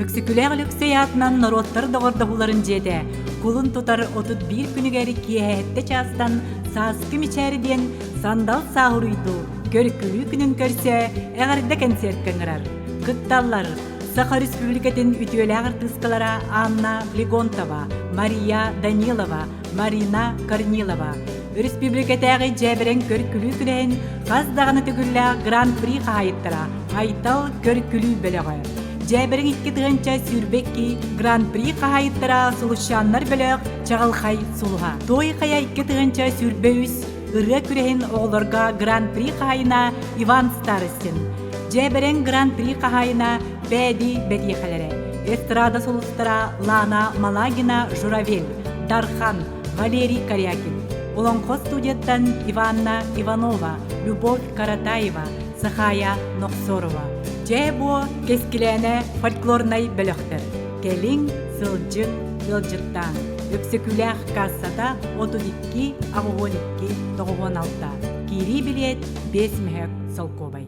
Өксөкүлээх Өлөксөй аатынан норуоттар доҕордоһууларын дьиэтэ кулун тутар 31 күнүгэр киэһэ чаастан Сааскы мичээри диэн сандал сааһыруйдуу көр-күлүү күнүн көрсө эҕэрдэ кэнсиэркэ ыҥырар. Кытталлар Саха Республикатын үтүөлээх артыыскалара Анна Флегонтова, Мария Данилова, Марина Корнилова, Өрөспүүбүлүкэтээҕи дьээбэрэҥ көр-күлүү күрэһин хас даҕаны төгүллээх Гран-при хаһаайыттара Айтал көр-күлүү бөлөҕө. Дьээбэрэҥ 2022 Гран-при хаһаайыттара Сулусчааннар бөлөх Чаҕылхай сулуһа. Туой Хайа 2023 ырыа күрэһин оҕолорго Гран-при хаһаайына Иван Старостин. Дьээбэрэҥ Гран-при хаһаайына Бээди бэтиэхэлэрэ. Эстрада сулустара Лана Малагина Журавель, Дархан, Валерий Корякин, Олоҥхо студияттан Иванна Иванова, Любовь Каратаева, Сахая Нохсорова. Дьээ буо Кэскилээнэ фольклорнай бөлөхтөр. Кэлиҥ, сылдьыҥ, ыалдьыттааҥ. Өксөкүлээх кассата 32 82 96. Киирии билиэт 5 мөһөөк солкуобай.